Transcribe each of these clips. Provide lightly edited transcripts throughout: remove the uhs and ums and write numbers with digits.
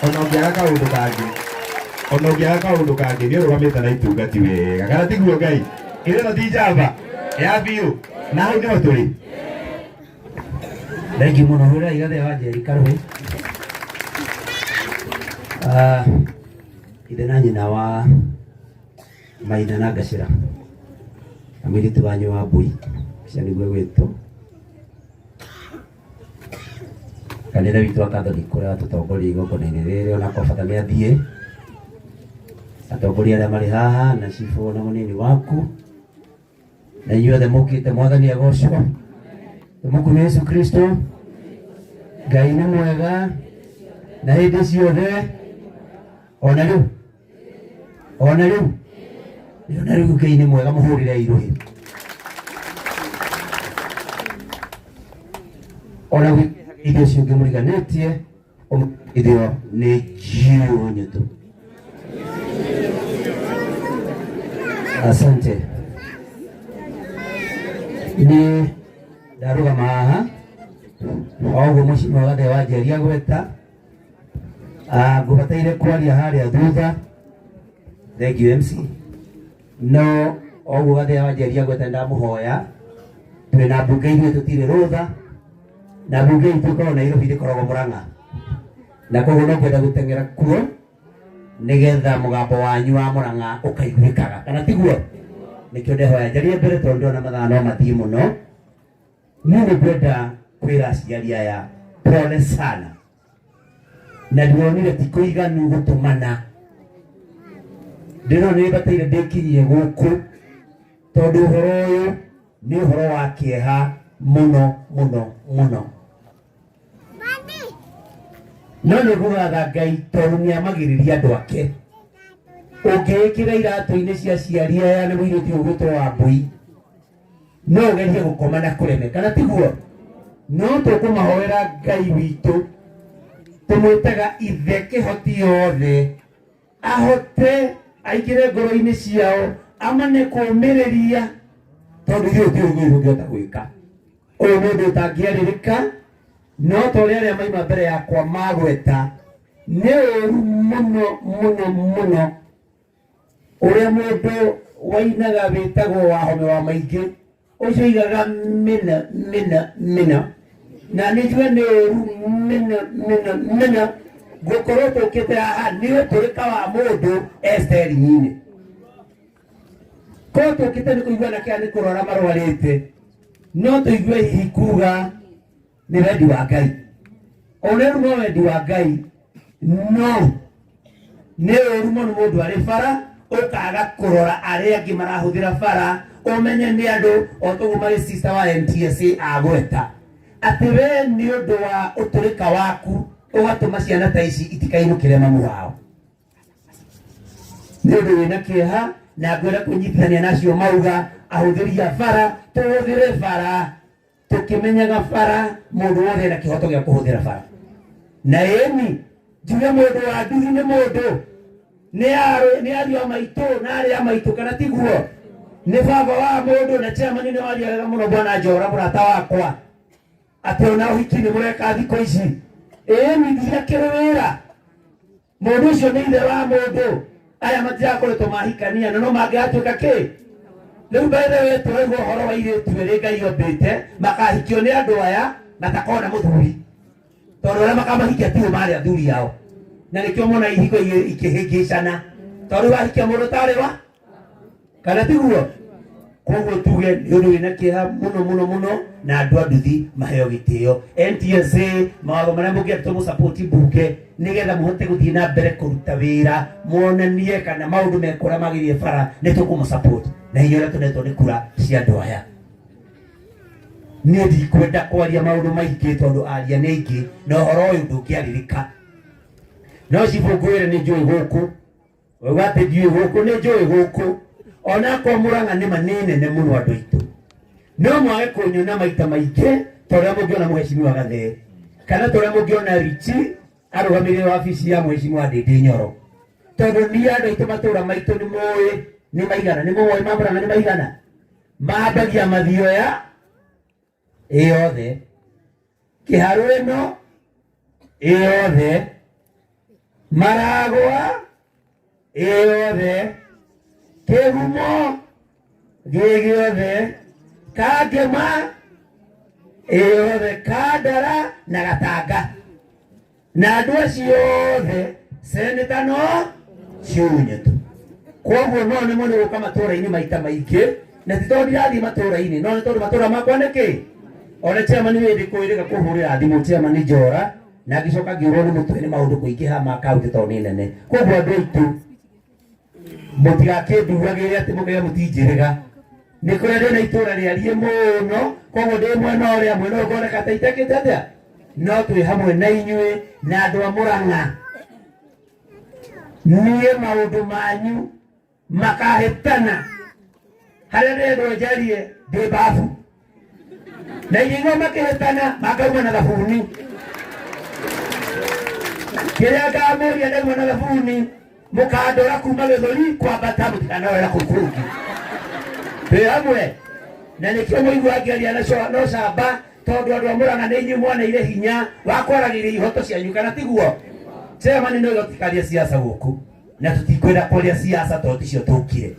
Ona ũngĩaga kaũndũ kangĩ, ona ũngĩaga kaũndũ kangĩ, nĩ ũrũgamĩte na itungati wega, kana tiguo Ngai? Ĩno ti njamba ya biũ, na hau nĩho tũrĩ. Thengiũ mũno hũrĩra igathe wa Njeri Karũĩ. Ah, ithe na nyina wa Maina na Ngacĩra na mũirĩtu wanyu wa Mbui, ũcio nĩguo gwĩtwo. Kanitha witũ wa Catholic ũrĩa watũtongoria igongona-inĩ rĩrĩ ona kwa bata nĩ athiĩ. Atongoria arĩa marĩ haha na cibũ na mũnini waku na inyuothe mũkĩte, Mwathani agocwo. Tũmũkumie Yesu Kristo. Ngai nĩ mwega na hĩndĩ ciothe, ona rĩu, ona rĩu, ona rĩu Ngai nĩ mwega, mũhũrĩre irũhi. Ona irio ũcio ũngĩ mũriganĩtie ithio nĩ jioni tu. Asante. Nĩ ndarũgama haha o ũguo mũcimwa Gathe wa Njeri agweta. Ah, ngũbataire kwaria harĩa thutha. Thank you MC. No o ũguo Gathe wa Njeri agweta ndamũhoya, twĩna mbunge ithuĩ tũtirĩ rũtha, na mbunge itũ ĩkoragwo Nairobi, ndĩkoragwo Mũrang'a, na koguo no ngwenda gũteng'era kuo nĩgetha mũgambo wanyu wa Mũrang'a ũkaiguĩkaga, kana tiguo? Nĩkĩo ndehoya njarie mbere tondũ ndĩrona mathaa no mathiĩ mũno. Niĩ nĩ ngwenda kwĩra aciari aya pole sana, na ndĩronire ti kũiganu gũtũmana, ndĩrona nĩ bataire ndĩkinyie gũkũ tondũ ũhoro ũyũ nĩ ũhoro wa kĩeha mũno mũno mũno. No nĩ ngũgatha Ngai tondũ nĩ amagĩrĩria andũ ake. Ũngĩĩkĩra iratũ-inĩ cia aciari aya nĩ mũirĩtu ũyũ ũgwĩtwo Wambũi, no ũgerie gũkoma na kũreme, kana tiguo? No tũkũmahoera Ngai witũ tũmwĩtaga ithe kĩhoti yothe ahote aingĩre ngoro-inĩ ciao, amane kũũmĩrĩria, tondũ ithuĩ tũtirĩ ũndũ tũngĩhota gwĩka. Ũyũ nĩ ũndũ ũtangĩarĩrĩka, no ta ũrĩa arĩa maima mbere yakwa magweta, nĩ ũru mũno mũno mũno ũrĩa mũndũ wainaga wĩtagwo Wahome wa Maingĩ ũcio oigaga mĩna mĩna mĩna, na nĩ njuge nĩ ũru mĩna mĩna mĩna gũkorwo tũkĩte haha nĩ ũtũrĩka wa mũndũ esteringi-inĩ. Korwo tũkĩte nĩ kũigua na kĩa nĩ kũrwara marwarĩte, no tũigue hihi kuga nĩ wendi wa Ngai, ona rĩu no wendi wa Ngai, no nĩ ũru mũno mũndũ arĩ bara ũkaga kũrora arĩa angĩ marahũthĩra bara, ũmenye nĩ andũ o toguo marĩ sister wa NTSA agweta atĩ we nĩ ũndũ wa ũtũrĩka waku ũgatũma ciana ta ici itikainũkĩre mamu wao. Nĩ ũndũ wĩna kĩeha na ngwenda kwĩnyitithania nacio mauga ahũthĩri a bara tũhũthĩre bara tũkĩmenyaga bara, mũndũ wothe ena kĩhoto gĩa kũhũthĩra bara. Na ĩni njuge mũndũ wa nduthi nĩ mũndũ, nĩ arĩ nĩ ariũ a maitũ na arĩ a maitũ, kana tiguo? Nĩ baba wa mũndũ na chairman nĩ waria wega mũno, bwana Njora mũrata wakwa, atĩ ona ũhiki nĩ mũreka thikũ ici. Ĩni nduthi akĩrĩ wĩra, mũndũ ũcio nĩ ithe wa mũndũ, aya matirakoretwo mahikania na no mangĩgatuĩka kĩ rĩu. By the way, tũraigua ũhoro wa airĩtu erĩ Ngai ombĩte makahikio nĩ andũ aya matakona mũthuri, tondũ arĩa makamahikia tiũ marĩ athuri ao, na nĩkĩo mona ihiko ikĩhĩngĩcana, tondũ wahikia mũndũ ũtarĩ wa, kana tiguo? Koguo tuge nĩ ũndũ wĩna kĩeha mũno mũno mũno, na andũ a nduthi maheo gĩtĩo. NTSA, mawatho marĩa mũngĩenda tũmũsapoti mbunge nĩgetha mũhote gũthiĩ na mbere kũruta wĩra, muonanie kana maũndũ mekũrĩa magĩrĩire bara, nĩ tũkũmũsupport na hinya ũrĩa tũnetwo nĩ kura cia andũ aya. Niĩ ndikwenda kwaria maũndũ maingĩ tondũ aria nĩ aingĩ na ũhoro ũyũ ndũngĩarĩrĩka, no cibũ ngwĩre nĩ njũĩ gũkũ wauga atĩ ndiũĩ gũkũ, nĩ njũĩ gũkũ, onakorwo Mũrang'a nĩma nĩ nene mũno, andũ aitũ no mwage kũnyona maita maingĩ ta ũrĩa mũngĩona mũhecimiwa Gathee, kana ta ũrĩa mũngĩona Richi arũgamĩrĩire wabici ya mũhecimiwa Ndĩndĩ Nyoro, tondũ niĩ andũ aitũ matũra maitũ nĩ mũĩ nĩ maigana, nĩ mũĩ ma Mũrang'a nĩ maigana, mambagia mathioya ĩyothe kĩharũ ĩno ĩyothe. Maragwa ĩ othe, Kĩgumo gĩ gĩothe, Kangema ĩ othe, Kandara na Gatanga, na andũ acio othe seneta no Ciunya tu. Koguo no nĩmo nĩ gũka matũra-inĩ maita maingĩ, na ti tondũ ndirathiĩ matũra-inĩ, no nĩ tondũ matũra makwa nĩkĩ ona chairman wĩndĩ kwĩrĩga kũhũrĩra thimũ chairman Njora, na ngĩcoka ngĩũrwo nĩ mũtwe nĩ maũndũ kũingĩha ma kaunti tondũ nĩ nene. Koguo andũ aitũ, mũtigakĩnduagĩre atĩ mũkaiga mũtinjĩrĩga nĩ kũrĩa ndĩ na itũra rĩariĩ mũno. Koguo ndĩ mwena ũrĩa mwena ũyũ ngoneka ta itekĩte atĩa, no twĩ hamwe na inyuĩ na andũ a Mũrang'a. Niĩ maũndũ manyu makahĩtana harĩa ndĩrendwo njarie ndĩ babu, na ingĩigua makĩhĩtana makauma na thabuni. Kĩrĩa ngamũria ndauma na thabuni, mũkandora kuma gĩthũri kwambata, mũtikanarora kũu kũngĩ. Twĩ hamwe na nĩkĩo mũigua ngĩaria na no camba, tondũ andũ a Mũrang'a nĩ inyuĩ mwaneire hinya wa kwaragĩria ihoto cianyu, kana tiguo? Chairman, no tũtikarie siasa gũkũ, na tũtikwenda kwaria siasa tondũ ticio tũkire.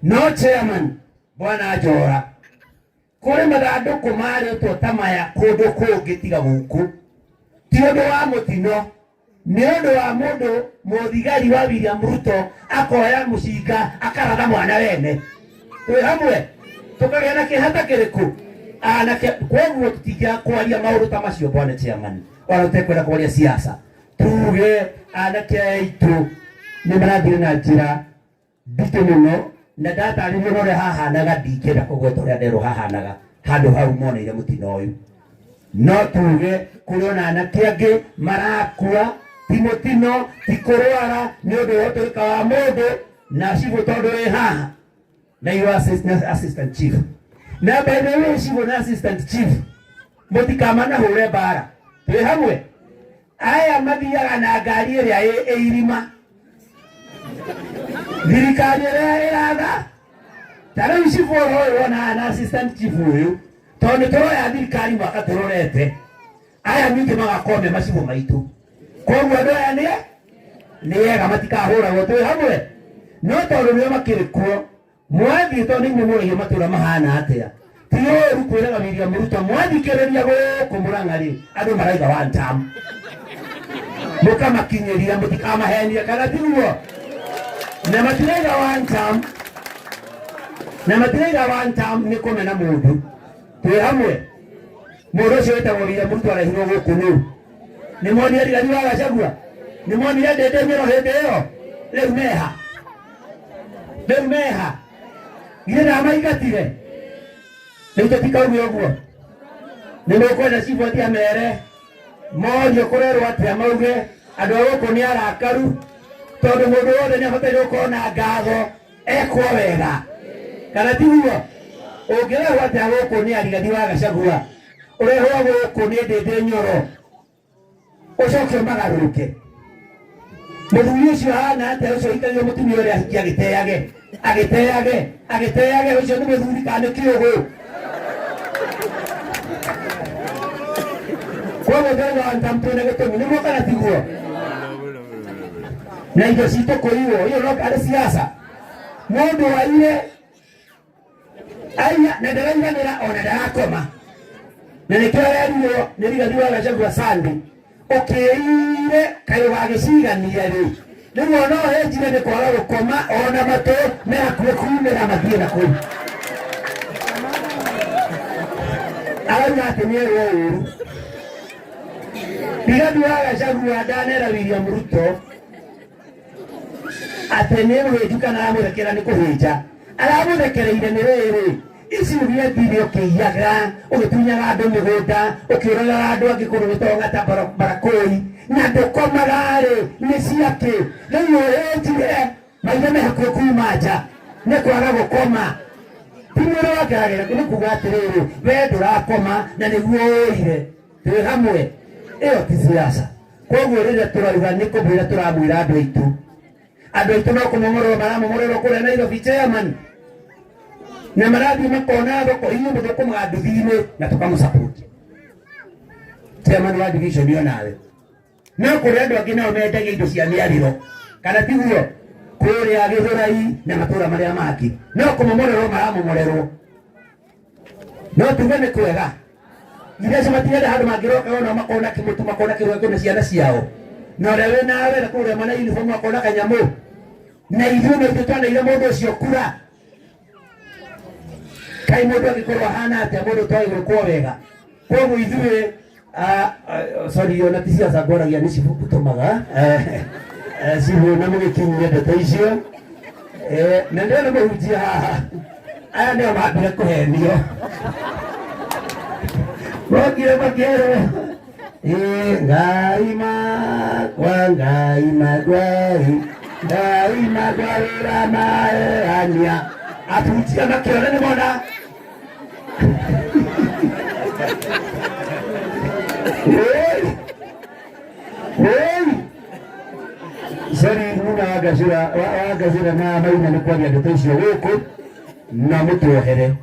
No chairman bwana Njora, kũrĩ mathandũkũ marĩtwo ta maya kũndũ kũngĩ tiga gũkũ, ti ũndũ wa mũtino, nĩ ũndũ wa mũndũ mũthigari wa William Ruto akoya mũcinga akaratha mwana wene. Twĩ hamwe, tũkagĩa na kĩhata kĩrĩkũ anake? Koguo tũtingĩaga kwaria maũndũ ta macio, bwana chairman, ona tũtekwenda kwaria siasa. Tuge anake aitũ nĩ marathire na njĩra nditũ mũno, na ndatarĩrio na ũrĩa hahanaga, ndingĩenda kũgweta ũrĩa nderwo hahanaga handũ hau moneire mũtino ũyũ. No tuge kũrĩ ona anake angĩ marakua, ti mũtino, ti kũrwara, nĩ ũndũ wa ũtũrĩka wa mũndũ. Na cibũ, tondũ wĩ haha na iwe assistant chief, na by the way, cibũ na assistant chief, mũtikamanahũre mbara. Twĩ hamwe. Aya mathiaga na ngari ĩrĩa ĩ irima, thirikari ĩrĩa ĩratha. Ta rĩu cibũ ũyũ ũyũ wona na assistant chief ũyũ, tondũ nĩ tũroya thirikari mwaka tũrorete, aya ningĩ magakorwo me macibũ maitũ. Koguo andũ aya nĩ ega, matikahũragwo. Twĩ hamwe. No tondũ nĩo makĩrĩ kuo, mwathiĩ, tondũ nĩ inyuĩ mũragia matũra mahana atĩa, ti ũru kwĩraga William Ruto, mwathikĩrĩria gũkũ Mũrang'a rĩ, andũ maraiga one term, mũkamakinyĩria, mũtikamahenie, kana tiguo? Na matiraiga one term, na matiraiga one term nĩ kũmena mũndũ. Twĩ hamwe. Mũndũ ũcio wĩtagwo William Ruto arehirwo gũkũ nũ? Nĩ monire Rigathi wa Gachagua, nĩ monire Ndĩndĩ Nyoro hĩndĩ ĩyo. Rĩu meha, rĩu meha, githĩ ndamaingatire? Rĩu tũtikauge ũguo. Nĩ mũkwenda cibũ athiĩ amere morio kũrerwo atĩa? Mauge andũ a gũkũ nĩ arakaru, tondũ mũndũ wothe nĩ abataire gũkorwo na ngatho ekwo wega, kana tiguo? Ũngĩrehwo atĩa gũkũ nĩ Arigathi wa Gachagua, ũrehwo gũkũ nĩ Ndĩndĩ Nyoro, ũcoke ũmagarũrũke? Mũthuri ũcio ahana atĩa ũcio ũhikagia mũtumia ũrĩa ahiki agĩteage, agĩteage, agĩteage? Ũcio nĩ mũthuri kana nĩ kĩũgũ? Koguo ndĩrauga ntamtwĩna gĩtũmi nĩguo, kana tiguo? Na indo citũ kũiywo, iyo no karĩ siasa. Mũndũ aire aiya na ndaraiganĩra, ona ndarakoma, na nĩkĩo arerirwo nĩ Rigathi wa Gachagua Sunday, ũkĩire kaĩ ũgagĩcigania rĩ? Rĩu ona ũhĩnjire nĩ kwaga gũkoma, ona matũ me hakuhĩ kumĩra mathiĩ na kũu. Arauga atĩ nĩ erwo ũru. Rigathi wa Gachagua ndanera William Ruto atĩ nĩ mũhĩnju kana aramũthekera. Nĩ kũhĩnja aramũthekereire. Nĩ rĩrĩ, ici ũgĩethire ũkĩiyaga, ũgĩtunyaga andũ mĩgũnda, ũkĩũragaga andũ angĩ kũndũ gĩtonga ta Barakũi, na ndũkomaga rĩ, nĩ ciakĩ? Rĩu ũhĩnjire maitho me hakuhĩ kuma nja nĩ kwaga gũkoma. Ti mwĩrĩ wake aragera, nĩ kuga atĩrĩrĩ, we ndũrakoma na nĩguo ũire. Twĩ hamwe. Ĩyo ti siasa. Koguo rĩrĩa tũrauga nĩ kũmwĩra, tũramwĩra andũ aitũ, andũ aitũ no kũmomorerwo maramomorerwo kũrĩa Nairobi, chairman, na marathiĩ makona thoko. Inyuĩ mũthũkũmaga nduthi-inĩ na tũkamũsupport. Chairman wa division, onawe. No kũrĩ andũ angĩ nao mendagia indo cia mĩarĩro, kana tiguo? Kũrĩa Gĩthũrai na matũra marĩa mangĩ no kũmomorerwo maramomorerwo, no tuge nĩ kwega iria acio matirenda handũ mangĩroka ona makona kĩmũtu, makona kĩrĩa na ciana ciao, na ũrĩa wĩna wĩra kũrĩa mana uniform akona kanyamũ, na ithuĩ no ithuĩ twanaire mũndũ ũcio kura. Kai mũndũ angĩkorwo ahana atĩa mũndũ twagĩ gwĩkwo wega? Koguo ithuĩ, sorry, ona ti ciaca ngwaragia, nĩ cibũ ngũtũmaga cibũ na mũgĩkinyie ndeto icio. Na ndĩrona mũhunjia haha, aya nĩo mambire kũhenio, mokire makĩerwo Ngai makwa, Ngai makwa, Ngai makwa wĩra maherania, abunjia makĩona nĩ mona. Woi! Woi! Sorry, nuna wa Ngacĩra, wa Ngacĩra na Maina nĩ kwaria ndeto icio gũkũ na mũtuohere.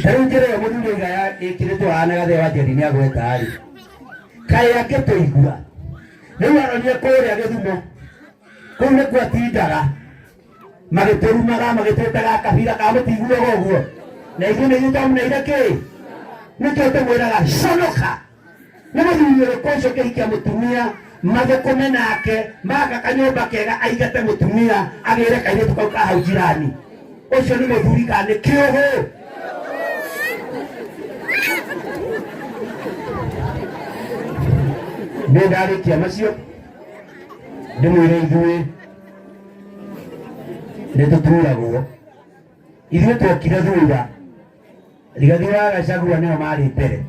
Ta rĩu njĩra ĩyo mũthuri oiga ya ĩkĩrĩtwo haha na gathee wa Njeri nĩ agweta rĩ, kaĩ angĩtũigua? Rĩu aronire kũrĩa Gĩthumo, kũu nĩkuo atindaga magĩtũrumaga, magĩtwĩtaga kabira, kana mũtiguaga ũguo? Na ithuĩ nĩ ithuĩ twamũneire kĩ? Nĩkĩo tũmwĩraga conoka. Nĩ mũthuri ũrĩkũ ũcio ũngĩhikia mũtumia mathũkũme nake maka kanyũmba kega, aingate mũtumia agĩre kairĩtu kau ka hau jirani? Ũcio nĩ mũthuri kana nĩ kĩũgũ? Nĩ ndarĩkia macio, ndĩmwĩre ithuĩ nĩ tũturagwo, ithuĩ twokire thutha. Rigathi wa Gachagua nĩo marĩ mbere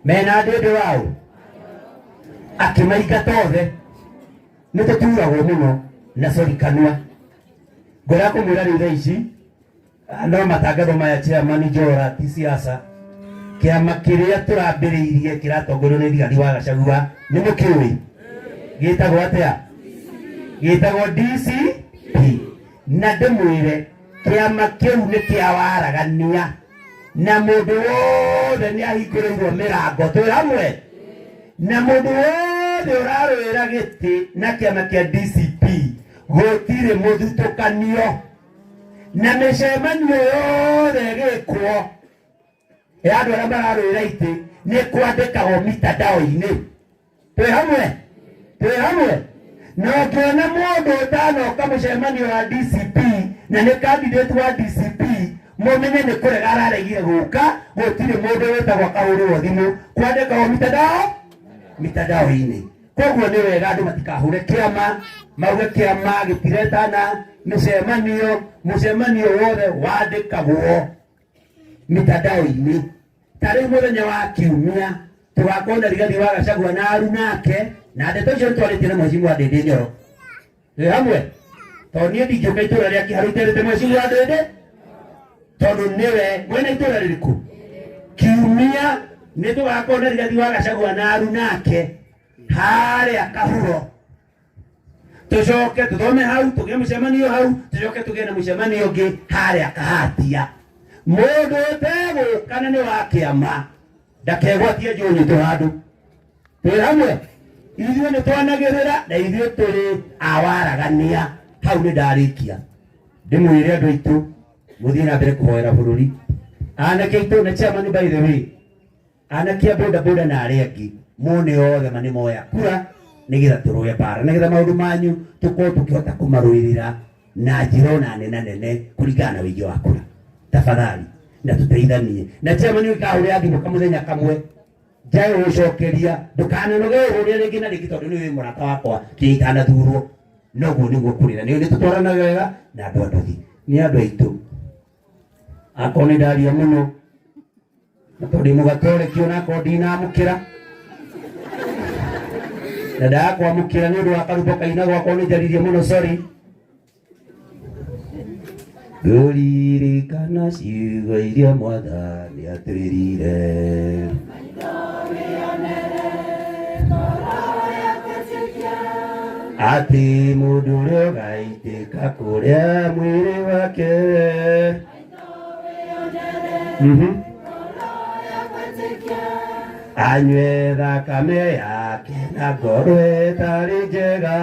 mena ndĩndĩ wao akĩmaingata othe. Nĩ tũturagwo mũno na sorry kanua ngwenda kũmwĩra rĩu thaa ici no matangatho maya, chairman Njora, ti siasa. Kĩama kĩrĩa tũrambĩrĩirie kĩratongorio nĩ Rigathi wa Gachagua nĩ mũkĩũĩ gĩtagwo atĩa? Gĩtagwo DCP. Na ndĩmwĩre kĩama kĩu nĩ kĩa waragania na mũndũ wothe nĩ ahingũrĩirwo mĩrango. Twĩ hamwe na mũndũ wothe ũrarũĩra gĩtĩ na kĩama kĩa DCP, gũtirĩ mũthutũkanio, na mĩcemanio yothe ĩgĩkwo ya andũ arĩa mararũĩra itĩ nĩ kwandĩkagwo mitandao-inĩ. Twĩ hamwe, twĩ hamwe. Na ũngĩona mũndũ ũtanoka mũcemanio wa DCP na nĩ candidate wa DCP, mũmenye nĩ kũrega araregire gũka. Gũtirĩ mũndũ wĩtagwo akahũrĩrwo thimũ, kwandĩkagwo mitandao-inĩ. Koguo nĩ wega andũ matikahũre kĩama, mauge kĩama gĩtiretana mĩcemanio. Mũcemanio wothe wandĩkagwo mitandao-inĩ. Ta rĩu mũthenya wa kiumia tũgakorwo na Rigathi wa Gachagua na arunake, na ndeto icio nĩtwarĩtie na mheshimiwa Ndĩndĩ Nyoro. Twĩ hamwe, tondũ niĩ ndingĩũka itũra rĩa Kĩharũ iterĩte mheshimiwa Ndĩndĩ, tondũ nĩwe mwene itũra rĩrĩkũ. Kiumia nĩ tũgakorwo na Rigathi wa Gachagua na arunake harĩa Kahuro, tucoke tuthome hau, tugie mucemanio hau, tucoke tugie na mucemanio ũngĩ harĩa Kahatia. Mũndũ ũtegũka na nĩ wa kĩama ndakegwatie njũnyitũ handũ. Twĩ hamwe, ithuĩ nĩ twanagĩrĩra na ithuĩ tũrĩ awaragania. Hau nĩ ndarĩkia, ndĩmwĩre andũ aitũ mũthiĩ na mbere kũhoera bũrũri, anake aitũ na chairman. By the way, anake a boda boda na arĩa angĩ mone othe ma nĩ moya kura nĩgetha tũrũe mbara, nĩgetha maũndũ manyu tũkorwo tũkĩhota kũmarũĩrĩra na njĩra ona nena nene kũringana na ũingĩ wa kura. Tafadhali na tũteithanie. Na chairman, ũngĩkahũrĩra thimũ kamũthenya kamwe njae gũcokeria, ndũkananoge ũhũrĩre rĩngĩ na rĩngĩ, tondũ nĩ wĩ mũrata wakwa kinya itanathurwo. Noguo nĩguo kũrĩ na nĩ tũtwaranaga wega na andũ a nduthi, nĩ andũ aitũ. Akorwo nĩ ndaria mũno na tondũ ndĩ mũgatoreki, ona akorwo ndinamũkĩra na ndakwamũkĩra nĩ ũndũ wa karũmbo kainagwo, akorwo nĩ njaririe mũno, sorry. Ngũririkana ciugo iria Mwathani atwĩrire. Atĩ mũndũ ũrĩa ũgaitĩka kũrĩa mwĩrĩ wake. Anyue thakame yake na ngoro ĩtarĩ njega.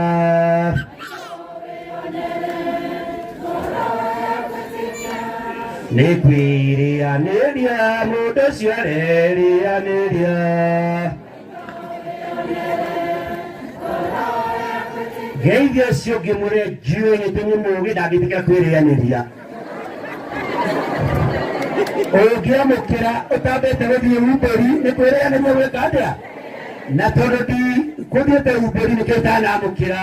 Nĩ kwĩrĩanĩria mũndũ ũcio arerĩanĩria. Geithia ũcio ũngĩ mwĩre njiũĩ nĩ mũũgĩ ndangĩtĩkĩra kwĩrĩanĩria. Ũngĩamũkĩra ũtambĩte gũthiĩ umbũri nĩ kwĩrĩanĩria gwĩka atĩa? Na tondũ ndi kũthiĩte umbũri nĩkĩo itanamũkĩra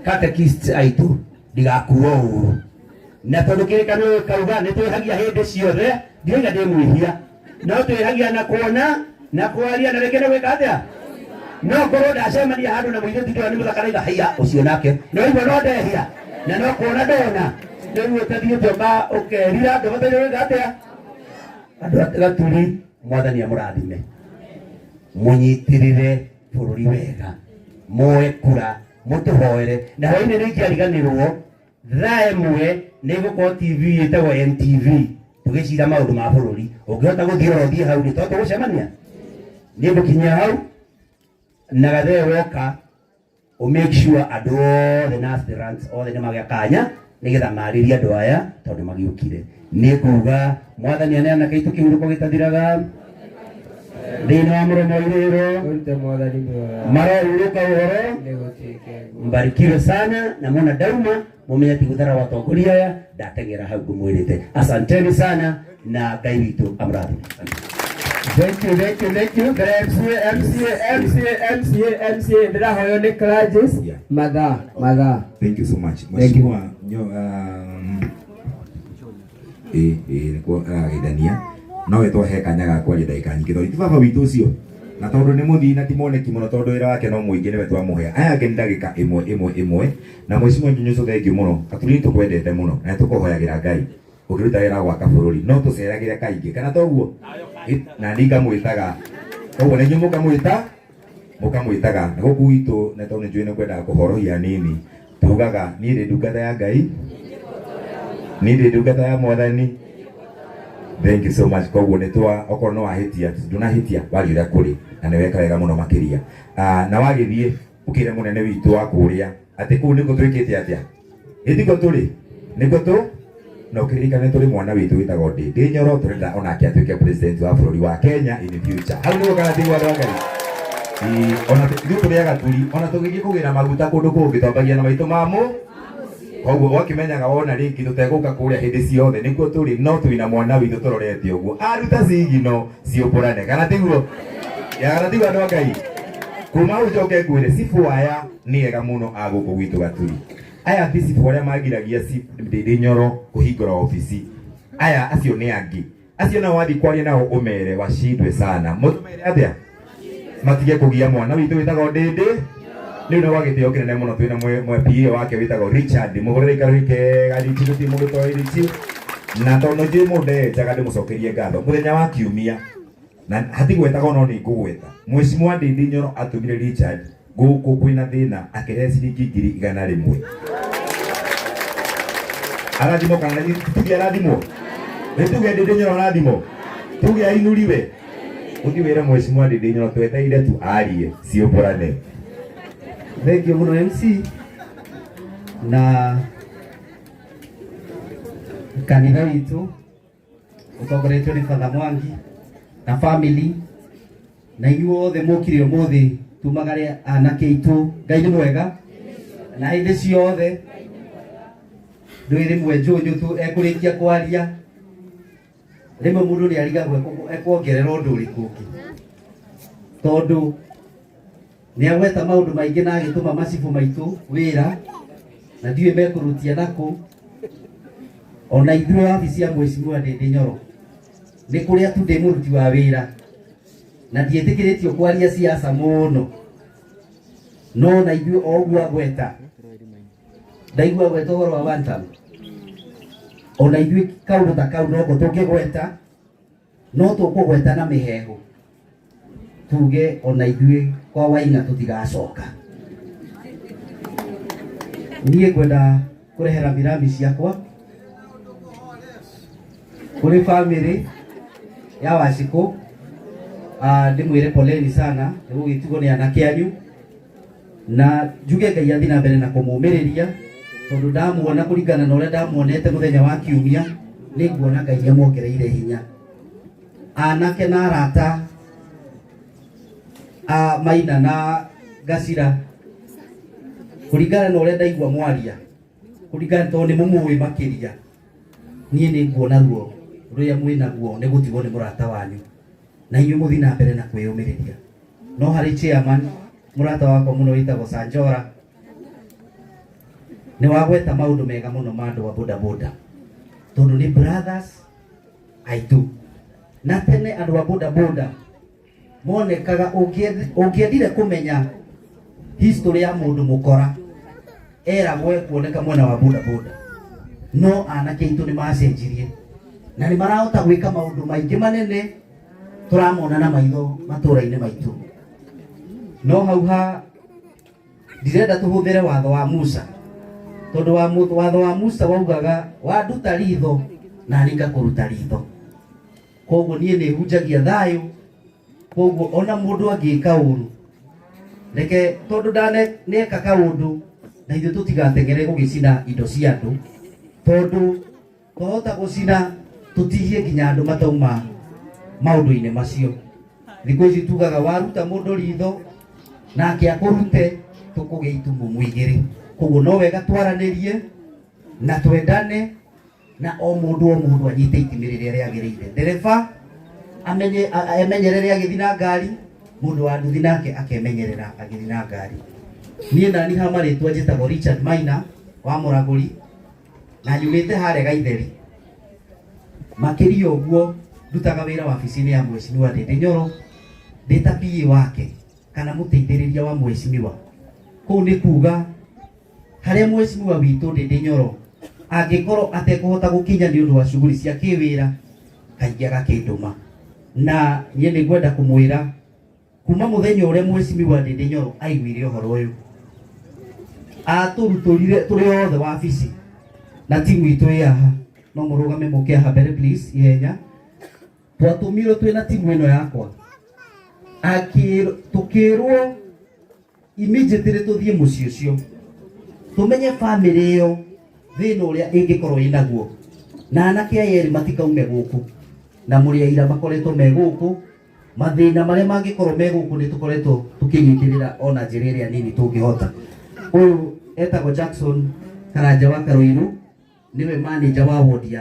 catechist aitũ ndigakuo ũru. Na tondũ kĩrĩkanĩro gĩkauga nĩ twĩhagia hĩndĩ ciothe, ndioiga ndĩ mwĩhia, no twĩhagia na kuona na kwaria na rĩngĩ nĩ gwĩka atĩa? No ngorwo ndacemania handũ na mũirĩtu ndĩrona nĩ mũthaka raiga haiya ũcio nake no igua no ndehia na no kuona ndona rĩu ũtathiĩte ũkerira ndũbataire gwĩka atĩa? Andũ a Gaturi mwathani amũrathime, mũnyitĩrĩre bũrũri wega, muoe kura, mũtũhoere. Na hwainĩ nĩ ingĩariganĩrwo thaa ĩmwe nĩ gũkorwo TV ĩtagwo NTV tũgĩcira maũndũ ma bũrũri. Ũngĩhota gũthiĩ oro ũthiĩ hau nĩ tondũ tũgũcemania nĩ ngũkinyia hau na gathee woka ũ make sure andũ othe na aspirants othe nĩ magĩa kanya nĩgetha marĩrie andũ aya tondũ magĩũkire. Nĩ nguga mwathani aneana kaitũ kĩhurũko gĩtathiraga thĩinĩ wa mũromo wa irĩro Ũrute mwathani mĩoyo marohurũka ũhoro nĩ gũtuĩke guo. Mbarikiwe sana na mwona ndauma mumenye ti guthara watongoria aya ndateng'era hau ngũmwĩrĩte. Asanteni sana na Ngai witũ amũrathime. Thank you, thank you, thank you. Mbere ya MCA, MCA, MCA, MCA, MCA, ndĩrahoywo nĩ clergies. Yeah. Mathaa, mathaa. Thank you so much. Thank you. Mheshimiwa nyo nĩkuo arageithania nowe twahe kanya ga kwaria ndagĩka nyingĩ tondũ ti baba witũ ũcio na tondũ nĩ mũthii na ti moneki mũno tondũ wĩra wake no mũingĩ nĩwe twamũhe aya angĩ nĩ ndagĩka ĩmwe ĩmwe ĩmwe. Na Mheshimiwa Nyunyucu thengiũ mũno Gaturi nĩ tũkwendete mũno na nĩ tũkũhoyagĩra Ngai ũkĩruta wĩra wa gwaka bũrũri no tũceragĩre kaingĩ kana toguo na niĩ ngamwĩtaga koguo na inyuĩ mũkamwĩta mũkamwĩtaga na gũkũ gwitũ na tondũ nĩ njũĩ nĩ kwendaga kũhorohia hanini tugaga niĩ ndĩ ndungata ya Ngai, niĩ ndĩ ndungata ya mwathani. Thank you so much. Koguo nĩ twa okorwo nĩ wahĩtia ndũnahĩtia waria ũrĩa kũrĩ na nĩ weka wega mũno makĩria. Na wagĩthiĩ ũkĩre mũnene witũ wa kũrĩa atĩ kũu nĩkuo twĩkĩte atĩa, gĩtiko tũrĩ nĩkuo tũ na ũkĩririkane tũrĩ mwana witũ wĩtagwo Ndĩndĩ Nyoro tũrenda onake atuĩke president wa bũrũri wa Kenya in future. Hau nĩguo kana tiguo andũ a Ngai? Ona ithuĩ tũrĩ agaturi ona tũgĩthiĩ kũgĩra maguta kũndũ kũngĩ twambagia na maitũ mamũ koguo ũgakĩmenyaga wona rĩngĩ tũtegũka kũrĩa hĩndĩ ciothe nĩkuo tũrĩ no twĩna mwana witũ tũrorete ũguo aruta cigino ciũmbũrane kana tiguo ya kana tiguo andũ a Ngai? Kuma hau njoke ngwĩre cibũ aya nĩ ega mũno a gũkũ gwitũ Gaturi. Aya ti cibũ arĩa magiragia Ndĩndĩ Nyoro kũhingũra obici, aya acio nĩ angĩ acio nao wathiĩ kwaria nao ũmere wacindwe sana mũtũmere atĩa matige kũgia mwana witũ wĩtagwo Ndĩndĩ rĩu na gwagĩtĩo kĩnene mũno twĩna mwe PA wake wĩtagwo Richard mũhũrĩre ikarũhi kega Richi gũtirĩ mũndũ toĩ Richi na tondũ njũĩ mũndũ ndenjaga ndĩmũcokerie ngatho mũthenya wa kiumia na hatigwetagwo no nĩ ngũgweta Mheshimiwa Ndĩndĩ Nyoro atũmire Richard gũkũ kwĩna thĩna akĩrehe ciringi 100,000 arathimwo kana tuge arathimwo nĩ tuge Ndĩndĩ Nyoro arathimwo tuge ainuriwe ũthiĩ wĩre Mheshimiwa Ndĩndĩ Nyoro twetereire tu arie ciũmbũrane. Thank you mũno MC na kanitha witũ ũtongoretio nĩ Father Mwangi na family na inyuothe mũkire ũmũthĩ tumagare anake aitũ. Ngai nĩ mwega na hĩndĩ ciothe ndũĩ rĩmwe njũnjũ tu ekũrĩkia kwaria rĩmwe mũndũ nĩ arigagwo ekuongerera ũndũ ũrĩkũ ũngĩ tondũ nĩ agweta maũndũ maingĩ na agĩtũma macibũ maitũ wĩra na ndiũĩ mekũrutia nakũ. Ona ithuĩ wabici ya Mheshimiwa Ndĩndĩ Nyoro nĩ kũrĩa tu ndĩ mũruti wa wĩra na ndiĩtĩkĩrĩtio kwaria siasa mũno, no na ithuĩ o ũguo agweta ndaigua agweta ũhoro wa one term, ona ithuĩ kaũndũ ta kau noko tũngĩgweta no tũkũgweta na mĩheehũ tuge ona ithuĩ kwa Waing'a tũtigacoka. Niĩ ngwenda kũrehera mirami ciakwa kũrĩ family ya Wacikũ. Ndimwire poleni sana nĩ gũgĩtigwo nĩ anake anyu na njuge Ngai athi na mbere na kũmũmĩrĩria tondũ ndamuona kũringana na ũrĩa ndamuonete mũthenya wa kiumia nĩ nguona Ngai nĩ amuongereire hinya. Anake na arata a Maina na Gacira kũringana na ũrĩa ndaigua mwaria kũringana tondũ nĩ mũmũĩ makĩria niĩ nĩ nguona ruo rũrĩa mwĩ naguo nĩ gũtigwo nĩ mũrata wanyu na inyuĩ mũthiĩ na mbere na kwĩyũmĩrĩria. No harĩ chairman mũrata wakwa mũno wĩtagwo Sanjora nĩ wagweta maũndũ mega mũno ma andũ a bodaboda tondũ nĩ brothers aitũ na tene andũ a bodaboda monekaga ũngĩendire kũmenya history ya mũndũ mũkora eragwo ekuoneka mwena wa bodaboda no anake aitũ nĩ macenjirie na nĩ marahota gwĩka maũndũ maingĩ manene tũramona na maitho matũra-inĩ maitũ. No hau ha ndirenda tũhũthĩre watho wa Musa tondũ watho wa Musa waugaga wanduta ritho na niĩ ngakũruta ritho. Koguo niĩ nĩ hunjagia thayũ, koguo ona mũndũ angĩka ũru reke tondũ ndaneka kaũndũ na ithuĩ tũtigateng'ere gũgĩcina indo cia andũ tondũ twahota gũcina tũtihie nginya andũ matauma maũndũ-inĩ macio. Thikũ ici tugaga waruta mũndũ ritho nake akũrute tũkũgĩa itumumu igĩrĩ. Koguo no wega twaranĩrie na twendane na o mũndũ o mũndũ anyite itemi rĩrĩa rĩagĩrĩire. Ndereba amenyerere agĩthiĩ na ngari, mũndũ wa nduthi nake akemenyerera agĩthiĩ na ngari. Niĩ nani ha marĩtwa njĩtagwo Richard Maina wa Mũragũri na nyumĩte harĩa Gaitheri. Makĩria ũguo ndutaga wĩra wabici-inĩ ya Mheshimiwa Ndindi Nyoro ndĩ ta PA wake kana mũteithĩrĩria wa mheshimiwa. Kũu nĩ kuga harĩa mheshimiwa witũ Ndindi Nyoro angĩkorwo atekũhota gũkinya nĩ ũndũ wa shughuli cia kĩwĩra kaingĩ agakĩndũma. Na niĩ nĩ ngwenda kũmwĩra kuma mũthenya ũrĩa mheshimiwa Ndindi Nyoro aiguire ũhoro ũyũ atũrutũrire tũrĩ othe wabici na timu itũ ĩ haha no mũrũgame mũke haha mbere please ihenya. Twatũmirwo twĩ na timu ĩno yakwa tũkĩrwo immediately tũthiĩ mũciĩ ũcio tũmenye family ĩyo thĩna ũrĩa ĩngĩkorwo ĩnaguo na anake aya erĩ matikaume gũkũ na mũrĩ aira makoretwo me gũkũ mathĩna marĩa mangĩkorwo me gũkũ nĩ tũkoretwo tũkĩnyitĩrĩra ona njĩra ĩrĩa nini tũngĩhota. Ũyũ etagwo Jackson Karanja wa Karũirũ nĩwe manager wa ward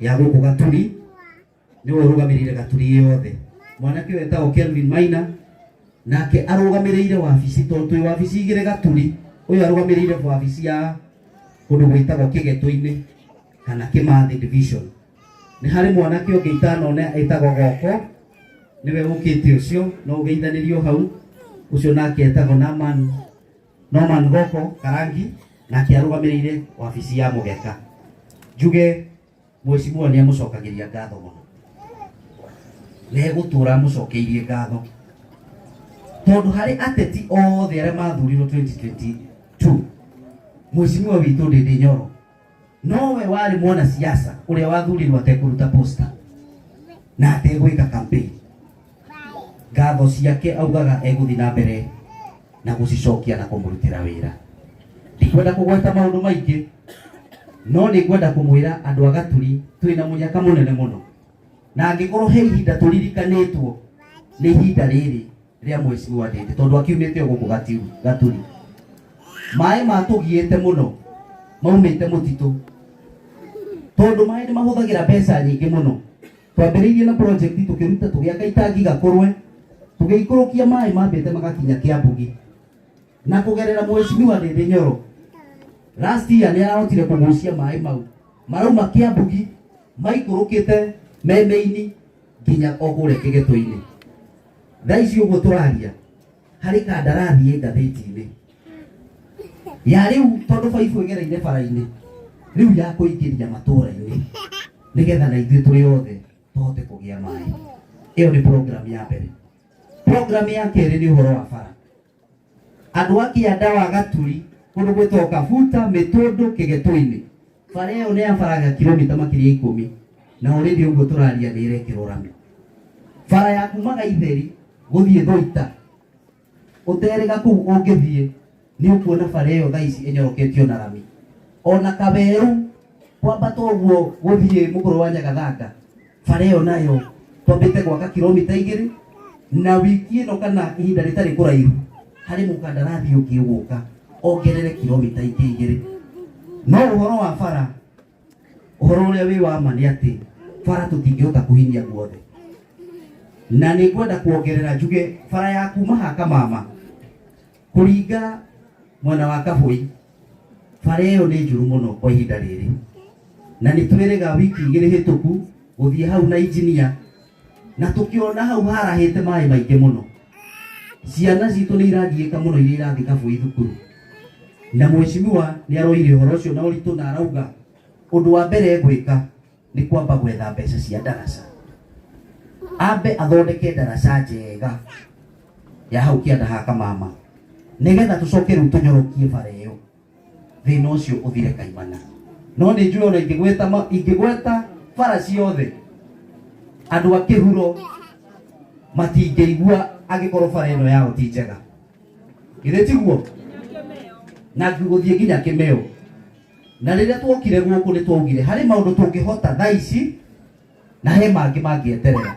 ya gũkũ Gaturi nĩwe ũrũgamĩrĩire Gaturi yothe. Mwanake ũyũ etagwo Kelvin Maina nake arũgamĩrĩire wabici tondũ twĩ wabici igĩrĩ Gaturi, ũyũ arũgamĩrĩire wabici ya kũndũ gwĩtagwo Kĩgetũ-inĩ kana Kĩmathi division. Nĩ harĩ mwanake ũngĩ itanona etagwo Goko nĩwe ũkĩte ũcio no ũgeithanĩrio hau ũcio nake etagwo Norman Goko Karangi nake arũgamĩrĩire wabici ya Mũgeka. Njuge mheshimiwa nĩ amũcokagĩria ngatho mũno na egũtũra amũcokeirie ngatho tondũ harĩ ateti othe arĩa mathurirwo 2022 mheshimiwa witũ Ndindi Nyoro nowe warĩ mwana siasa ũrĩa wathurirwo atekũruta posta na ategwĩka campaign. Ngatho ciake augaga egũthiĩ na mbere na gũcicokia na kũmũrutĩra wĩra. Ndikwenda kũgweta maũndũ maingĩ no nĩ ngwenda kũmwĩra andũ a Gaturi twĩna mũnyaka mũnene mũno na angĩkorwo he ihinda tũririkanĩtwo nĩ ihinda rĩrĩ rĩa mheshimiwa Ndindi tondũ akiumĩte o gũkũ Gaturi. Maĩ matũgiĩte mũno maumĩte mũtitũ tondũ maĩ nĩ mahũthagĩra mbeca nyingĩ mũno. Twambĩrĩirie na project tũkĩruta tũgĩaka itangi Gakũrwe tũgĩikũrũkia maĩ mambĩte magakinya Kĩambugi na kũgerera mheshimiwa Ndindi Nyoro last year nĩ arahotire kũgucia maĩ mau marauma Kĩambugi maikũrũkĩte Memeini nginya o kũrĩa Kĩgetũ-inĩ. Thaa ici ũguo tũraria harĩ kandarathi ĩ ngathĩti-inĩ ya rĩu tondũ baibũ ĩgereire bara-inĩ rĩu ya kũingĩria matũra-inĩ nĩgetha na ithuĩ tũrĩ othe tũhote kũgĩa maĩ. Ĩyo nĩ program ya mbere. Program ya kerĩ nĩ ũhoro wa bara. Andũ a kĩanda wa Gaturi kũndũ gwĩtagwo Kabuta, Mĩtũndũ, Kĩgetũ-inĩ bara ĩyo nĩ ya bara ya kilomita makĩria 10 na already ũguo tũraria nĩ ĩrekĩrwo rami. Bara ya kuma Gaitheri guthie Thoita uterega kuu ungithie ni ukuona bara iyo thaa ici inyoroketio na rami. Ona Kaberu kwambata uguo guthie mukuru wa Nyagathanga, bara iyo nayo twambite gwaka kilomita 2 na wiki ino kana ihinda ritari kuraihu hari mukandarathi ungi uguka ongerere kilomita ingi 2. No uhoro wa bara, uhoro uria wi wa ma ni ati bara tutingihota kuhinyia guothe, na ni ngwenda kuongerera njuge bara ya kuma haka mama kuringa mwena wa Kabui, bara iyo ni njuru muno kwa ihinda riri, na ni twiriga wiki 2 hituku guthie hau na injinia, na tukiona hau harahite mai maingi muno. Ciana citu ni iragiika muno iria irathi Kabui thukuru, na mheshimiwa ni aroire uhoro ucio na uritu na arauga undu wa mbere gwika ni kwamba gwetha mbeca cia ndaraca, ambe athondeke ndaraca njega ya hau kianda haka mama, nigetha tucoke riu tunyorokie bara iyo thina ucio uthire kaimana. No ni njui ona ingigweta bara ciothe andu a kihuro matingĩigua angĩkorwo bara ĩno yao ti njega, githĩ tiguo? Na gũthiĩ nginya Kĩmeo. Na rĩrĩa tuokire gũkũ nĩ twaugire harĩ maũndũ tũngĩhota thaa ici na he mangĩ mangĩeterera.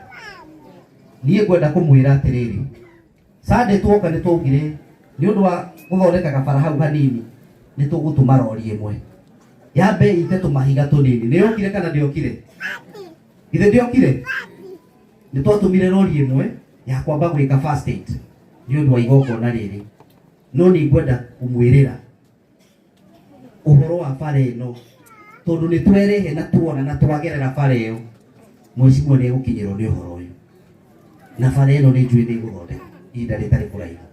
Niĩ ngwenda kũmwĩra atĩrĩrĩ, Sunday tuoka nĩ twaugire nĩ ũndũ wa gũthondeka gabara hau hanini nĩ tũgũtũma rori ĩmwe yambe ite tũmahiga tũnini. Nĩ yokire kana ndĩokire? Githĩ ndĩokire? Nĩ twatũmire rori ĩmwe ya kwamba gwĩka first aid nĩ ũndũ wa igongona rĩrĩ. No nĩ ngwenda kũmwĩrĩra ũhoro wa bara ĩno, tondũ nĩ twerehe na tuona na twagerera bara ĩyo, mheshimiwa nĩ egũkinyĩrwo nĩ ũhoro ũyũ, na bara ĩno nĩ njũĩ nĩ ĩgũthondeka ihinda rĩtarĩ kũraihu.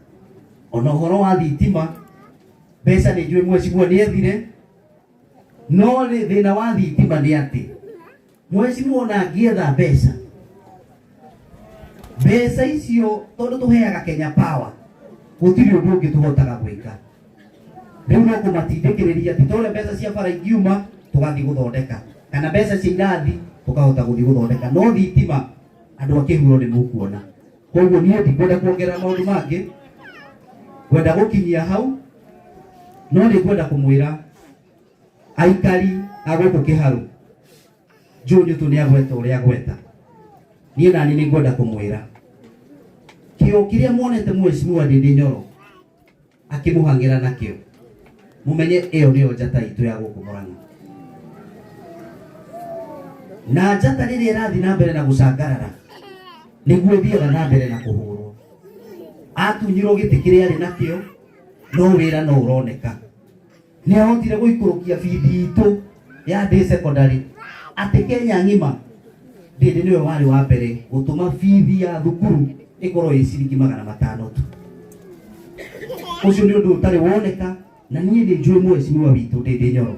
Ona ũhoro wa thitima, mbeca nĩ njũĩ mheshimiwa nĩ ethire, no thĩna wa thitima nĩ atĩ mheshimiwa ona angĩetha mbeca, mbeca icio tondũ tũheaga Kenya Power gũtirĩ ũndũ ũngĩ tũhotaga gwĩka. Rĩu no kũmatindĩkĩrĩria ti tondũ mbeca cia bara ingiuma tũgathiĩ gũthondeka, kana mbeca cia irathi tũkahota gũthiĩ gũthondeka, no thitima andũ a kĩhuro nĩ mũkuona. Koguo niĩ ndikwenda kuongerera maũndũ mangĩ, ngwenda gũkinyia hau, no nĩ ngwenda kũmwĩra aikari a gũkũ Kĩharũ, Njũnyũtũ nĩ agweta ũrĩa agweta. Niĩ nani nĩ ngwenda kũmwĩra kĩo kĩrĩa mwonete mheshimiwa Ndindi Nyoro akĩmũhang'ĩra nakĩo, mumenye ĩyo nĩyo njata itũ ya gũkũ Murang'a. Na njata rĩrĩa ĩrathiĩ na mbere na gũcangarara nĩguo ĩthiaga na mbere na kũhũrwo. Atunyirwo gĩtĩ kĩrĩa arĩ nakĩo, no wĩra no ũroneka. Nĩ ahotire gũikũrũkia bithi itũ ya day secondary atĩ Kenya ng'ima Ndindi nĩwe warĩ wa mbere gũtũma bithi ya thukuru ĩkorwo ĩ ciringi 500 tu. Ũcio nĩ ũndũ ũtarĩ woneka, na niĩ nĩ njũĩ mheshimiwa witũ Ndindi Nyoro,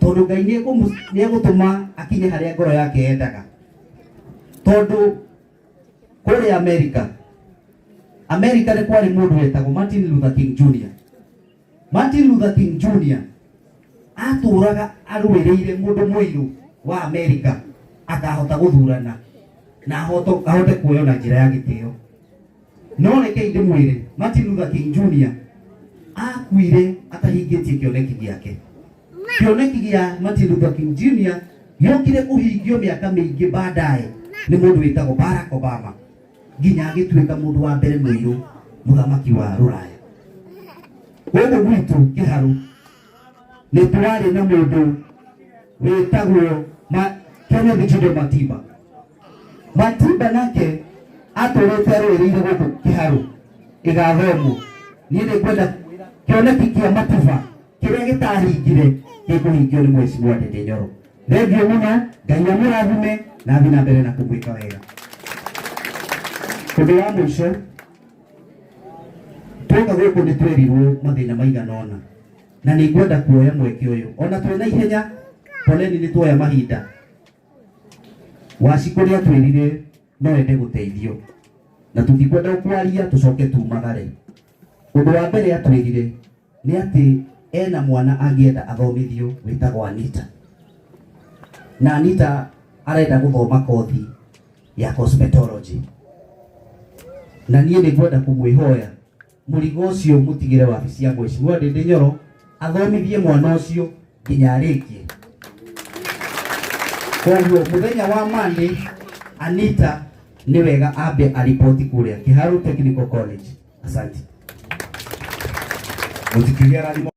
tondũ Ngai nĩ egũtũma akinye harĩa ngoro yake yendaga. Tondũ kũrĩa Amerika, Amerika nĩ kwarĩ mũndũ wetagwo Martin Luther King Jr. Martin Luther King Jr. atũraga arũĩrĩire mũndũ mũirũ wa Amerika akahota gũthurana na ahote kuoywo na njĩra ya gĩtĩo. No rekei ndĩmwĩre, Martin Luther King Jr. akuire atahingĩtie kĩoneki gĩake. Kĩoneki gĩa Martin Luther King Jr. gĩokire kũhingio mĩaka mĩingĩ baadaye nĩ mũndũ wĩtagwo Barack Obama, nginya agĩtuĩka mũndũ wa mbere mũirũ mũthamaki wa Rũraya. Gũkũ gwitũ Kĩharũ nĩ twarĩ na mũndũ wĩtagwo Kenneth Gideon Matiba. Matiba nake atũrĩte arũĩrĩire gũkũ Kĩharũ ĩgathomwo. Niĩ nĩ ngwenda kĩoneki kĩa Matiba kĩrĩa gĩtahingire gĩkũhingio nĩ mheshimiwa Ndindi Nyoro. Thengiũ mũno, Ngai amũrathime na athiĩ na mbere na kũmwĩka wega. Ũndũ wa mũico, tuoka gũkũ nĩ twerirwo mathĩna maigana ũna, na nĩ ngwenda kuoya mweke ũyũ ona twĩna ihenya, poleni nĩ tuoya mahinda. Wacikũ nĩ atwĩrire no ende gũteithio, na tũtikwenda kwaria tũcoke tumagare. Ũndũ wa mbere atwĩrire nĩ atĩ ena mwana angĩenda athomithio wĩtagwo Anita, na Anita arenda gũthoma kothi Ya cosmetology. Na niĩ nĩ ngwenda kũmwĩhoya mũrigo ũcio mũtigĩre wabici ya Mheshimiwa Ndindi Nyoro athomithie mwana ũcio nginya arĩkie. Koguo mũthenya wa Monday, Anita nĩ wega ambe aripoti kũrĩa Kiharu Technical College. Asante. Mũtikĩgĩa rathimo.